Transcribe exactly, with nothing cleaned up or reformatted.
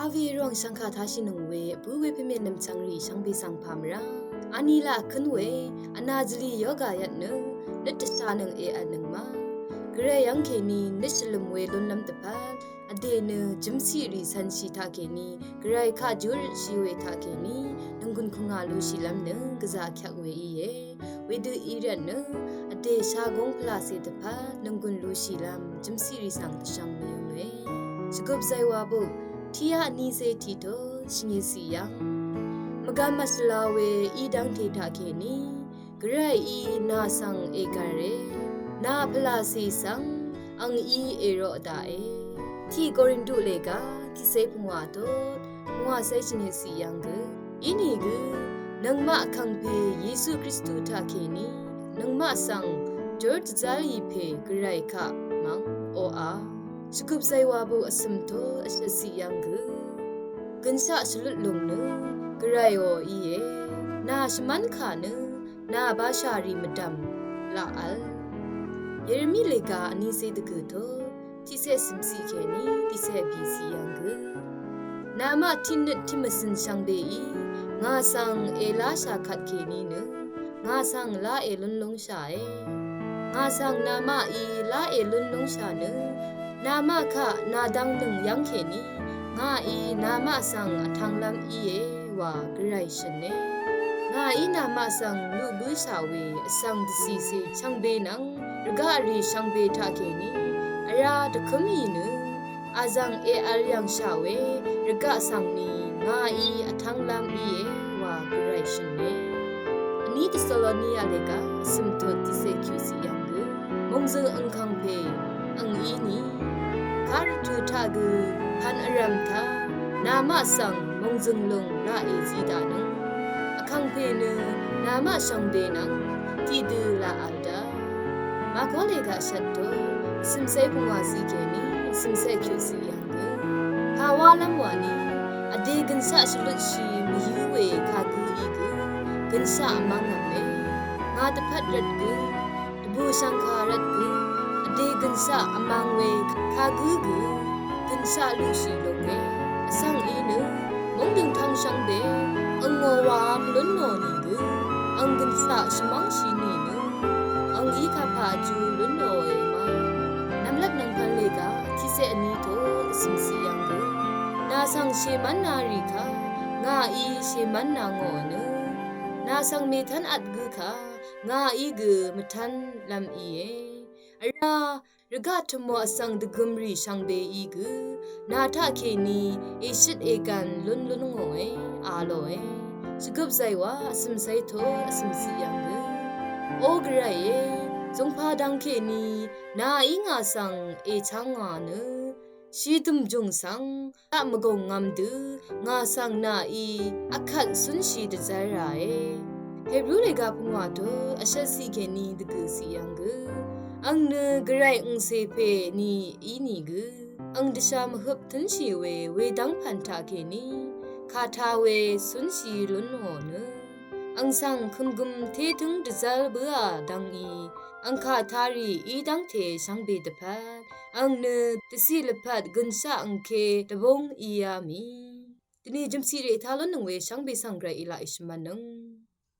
Avi rong shangka tashi nung we, bu we pime nam changri shangbe sang pamra. Ani la kun we, ana zili yoga yat nung, nit tasa nung e at nung ma. Gvray yang keni, nit shilum we lun lam tapat, ade nung jimsi ri san shi ta keni, gvray ka jur shi we ta keni, nung gun kunga lu shi lam nung, gaza kyak we iye. Wedø iran nø, ade shagong pvlase tvpvt, nvnggùn lushìlv́m, jø̀msiq rì svng dvshvng mvyønge. Shvgøp zaywabø, tiqyaq niqce tiqto, shvngøtciq yv́ng. Mvgvm mvshvla we, í dv́ngte taqkèní, gvray í nà svng ègvre, nà pvlase svng, ang í èroq daqe. Tiq Korintu lega, tiqce pungwà tot, pungwàce shvngøtciq yv́ng gø. Inìgø, nøngmaq vkàngpè Yesu Kristu taqkèní, nøngmaq svng, jor dvzv́r yì pè gvray kaq, mvng, oqa. Shvgøp zaywabø vsø̀m tot, vshvtciq yv́ng gø. Gønshaq shvlut lùng nø, gvray o íe. Nà shvmv́n kà nø, nà bashà rì mvdv̀m, laq vl. Yeremi lega vniqce dvgø̀ tot, tiqce cø̀mciq kèní, tiqce bìciq yv́ng gø. Namaq tiqnøt tiqmvcø̀n shvngbeí, ngà svng èláshà kvtkèní nø, ngà svng lá èlún lúngshàe. Ngà svng namaqí lá èlún lúngshà nø, namaq kaq nàdvng nøng yv́ng kèní, ngàí namaq svng vtv̄nglv́m íe wa gvray shø̀ne. Ngàí namaq svng luq bǿshà we vsvng dvcìcè shvngbe nvng, rvgaq rì shvngbe taqkèní, vrá dvkǿm í nø, vzv̀ng èvl yv̀ngshà we, rvgaq svng ni, ngàí vtv̄nglv́m íe, wa gvray shø̀ne. Vní Tesaloniya lega, vsø̀m tot tiqce kyuqciq yv́ng gø, mòngzø̀ng angkv̀ngpè, ang í ni. Karvtø̀ taq gø, pvn vrv̀m taq, namaq svng, mòngzø̀ng lùng, laq èzi daq nøng. Vkàngpè nø, namaq shvngbe nvng, tiqdø laq vl daq. Mako lega shvt tot, vsø̀mce pungwàciq kèní, vsø̀mce kyuqciq yv́ng gø. Pàwálv́m wani, vdè gønshaq shvlutshi mvyǿ we kagǿ í gø, gønshaq vmv́ng v̄me. Ngà dvpvt rvt gø, dvbù shvngka rvt gø, vdè gønshaq vmv́ng we kagǿ gø, gønshaq luqshi lúnge. Vsvng í nø, mungdø̀ng tvng shvngbe, ang ngò wav̄m lún nò nìgø, ang gønshaq shvmv́ngshi nìnø, ang í kapà vjú lún nòe ma. Nvmlat nvngpvn lega, tiqce vní tot, vsø̀mciq yv́ng gø. Nà svng shèmv́n na rì kaq, ngàí shèmv́n na ngò nø. Nà svng mètv́n vt gø kaq, ngàí gø mvtv́nlv́m íe. Vrá, rvgaq tvmò vsvng dvgø̀mrì shvngbe í gø, nà taqkèní, èshøt ègv̀n lún lún ngòe, a lòe. Shvgøp zaywà, vsø̀mce tot, vsø̀mciq yv́ng gø. O gvray e, zungpà dvngkèní, nàí ngà svng, èchv́ng ngà nø. Shidø̀m jùng svng, taq mvgùng ngvm dø, ngà svng nàí, akvt cúnshi dvzv́r ràe. Hebru lega pungwà tot, vshvtciq kèní dvgø̀ciq yv́ng gø. Ang nø gvray angcè pè ni í nìgø. Ang dvsha mvhøp tǿnshì we, wedv́ng pv̀n taqkèní. Kà ta we cúnshi lún ngò nø. Ang svng kø̀nggøm tétǿng dvzv́r bǿà dvng í. Ang kà tarì í dv́ngte shvngbe dvpvt. Ang nø dvciq lvpat gønshaq angke dvbúng íá mì. Dvni jø̀mciq rì ètá lúnnøng we shvngbe svng gvray í laq èshvmv̄nnøng.